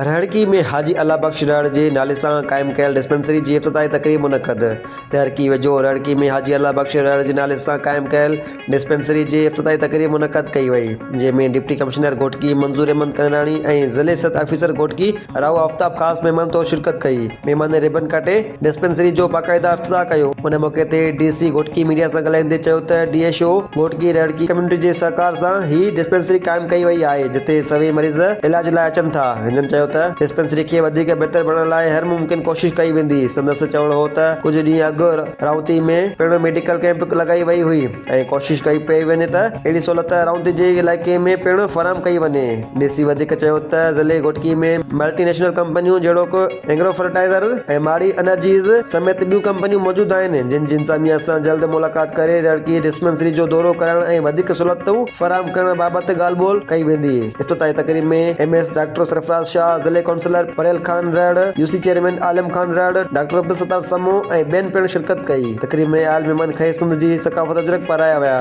رهڙڪي ۾ حاجي الله بخش رهڙ جي نالي سان قائم ڪيل ڊسپينسري جي افتتاحي تقريب منعقد. ڏهرڪي ويجهو رهڙڪي ۾ حاجي الله بخش رهڙ جي نالي سان قائم ڪيل ڊسپينسري جي افتتاحي تقريب منعقد ڪئي وئي، جنهن ۾ ڊپٽي ڪمشنر گهوٽڪي منظور احمد ڪنراڻي ۽ ضلعي صحت آفيسر گهوٽڪي رائو آفتاب خاص مهمان طور شرڪت ڪئي. مهمانن ريبن ڪاٽي ڊسپينسري جو باقاعده افتتاح ڪيو. ان موقعي تي ڊي سي گهوٽڪي ميڊيا سان ڳالهائيندي چيو ته D H O Ghotki Raharki community جي سهڪار سان هي ڊسپينسري قائم ڪئي وئي آهي جتي سوين مريض علاج لاء اچن ٿا. هنن چيو ته ڊسپينسري کي وڌيڪ بهتر بڻائڻ لاء هر ممڪن ڪوشش ڪئي ويندي. سندس چوڻ هو ته ڪجهه ڏينهن اڳ رائونتي ۾ پڻ ميڊيڪل ڪئمپ لڳائي وئي هئي ۽ ڪوشش ڪئي پئي وڃي ته اهڙي سهولت رائونتي جي علائقي ۾ پڻ فراهم ڪئي وڃي. ڊي سي وڌيڪ چيو ته ضلعي گهوٽڪي ۾ ملٽي نيشنل ڪمپنيون جهڙوڪ اينگرو فرٽائيزر ۽ ماڙي انرجيز سميت ٻيون ڪمپنيون موجود آهن جن جي انتظاميا سان جلد ملاقات ڪري رڙڪي ڊسپينسري جو دورو ڪرائڻ ۽ وڌيڪ سهولتون فراهم ڪرڻ بابت ڳالهه ٻولهه ڪئي ويندي. افتتاحي تقريب ۾ M S doctor Sarfraz Shah, ضلعي councillor Parhiyal Khan Rahr, U C chairman Alam Khan Rahr, doctor Abdul Sattar Samoon ۽ ٻين پڻ شرڪت ڪئي. تقريب ۾ آيل مهمان کي سنڌ جي ثقافت اجرڪ پارايا ويا.